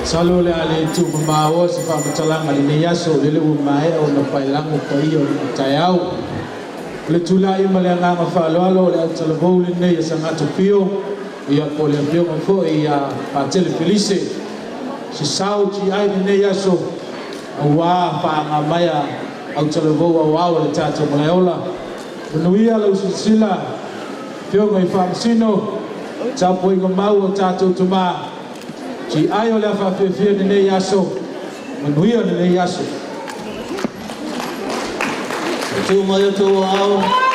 Masalo o le a le tuumamaoa se faamatalaga i lenei aso, o lele ua maea ona paelago paia o le taeao. O le tulai ma le agaga faaaloalo o le autalavou lenei a Sagatupio Pio, ia po o le afioga foi ia Patele Felise, se sao tiai lenei aso aua faaagamaea autalavou aoao a le tatou Malaeola. Manuia lau silasila, afioga i Faamasino, tapuaiga mau a tatou tama, tiai o le afaafiafia lenei aso, manuia lenei aso. Tuu mai o outou aao.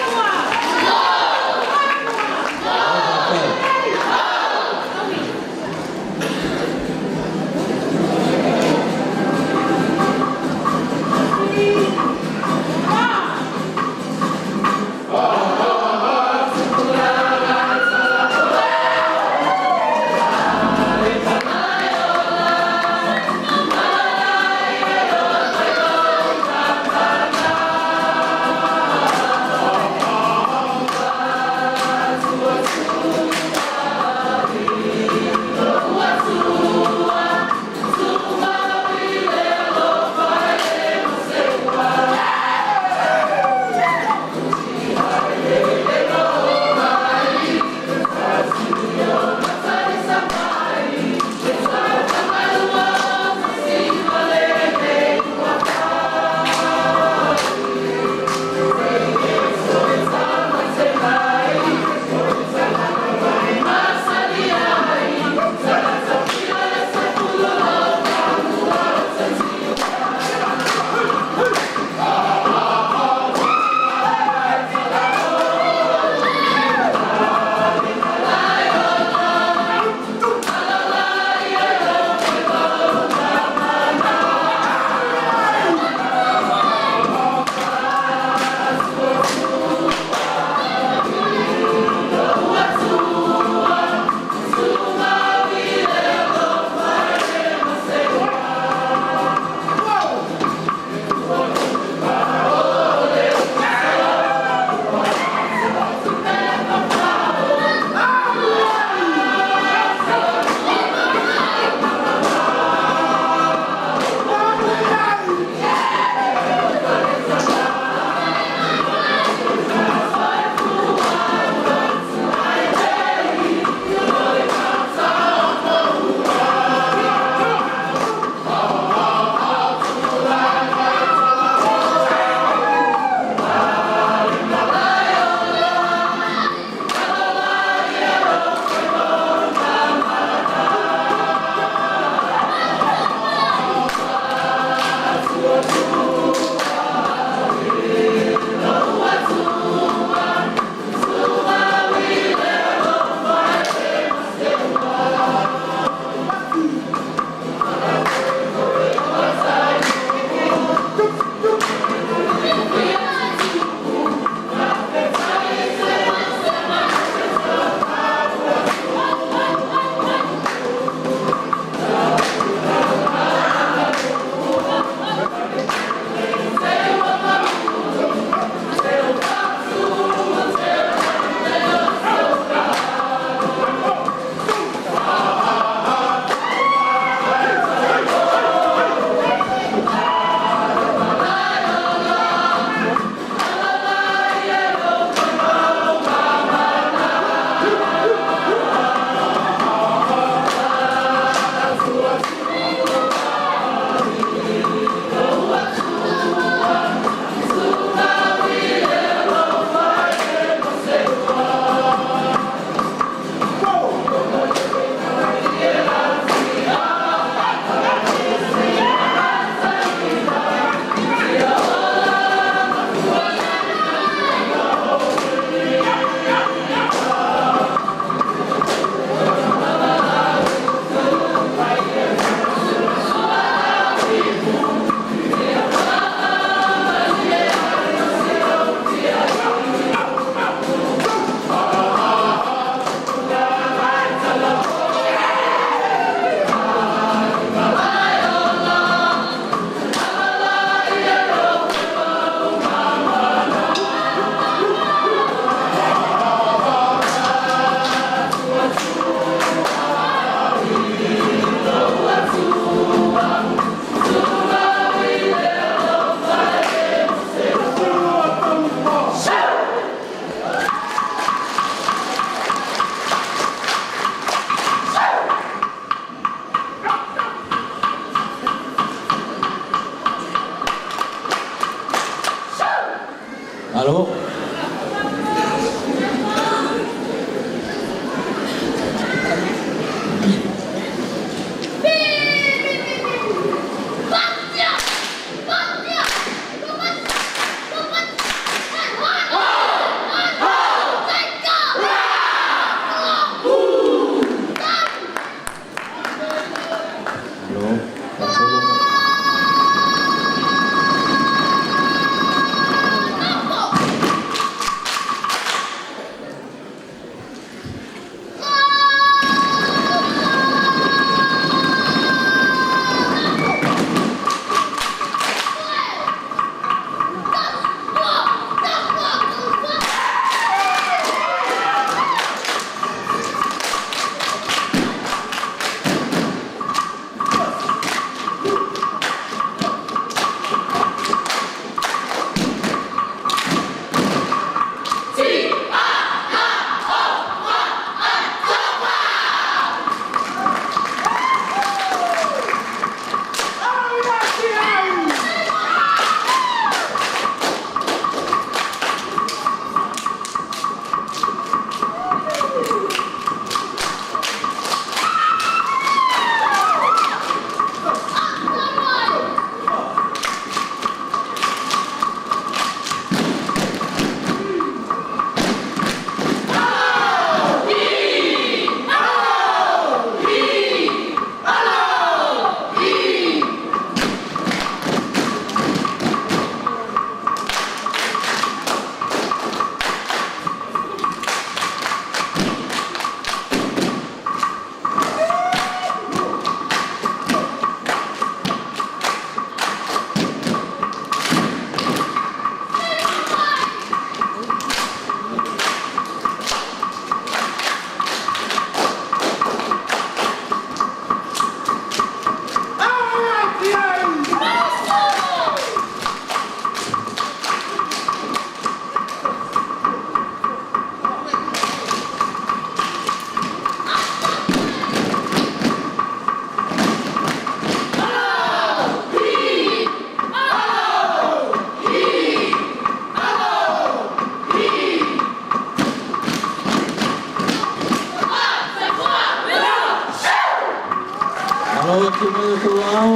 Malo tu mai o tou aao.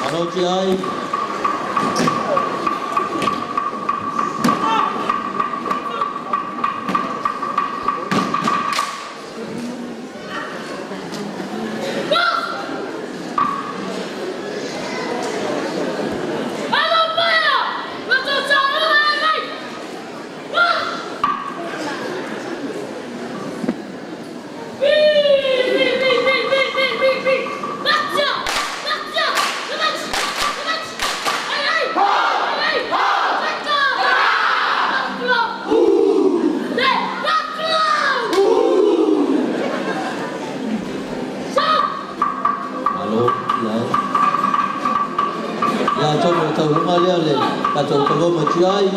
Malo ti ai. Malo ti ai. Ia tonu o tauhunga lea le tatou tago ma ti ai.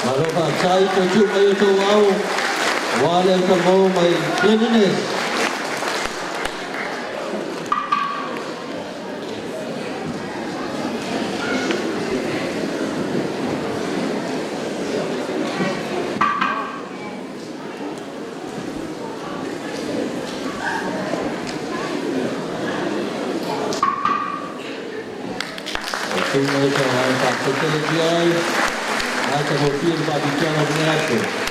Malo faafetai toe tiu mai o tou aao ua le tago mai Glen Innes. Tu mai o tou aao faafetai tele ti ai. A ta mo fia le faapitoa o le aso.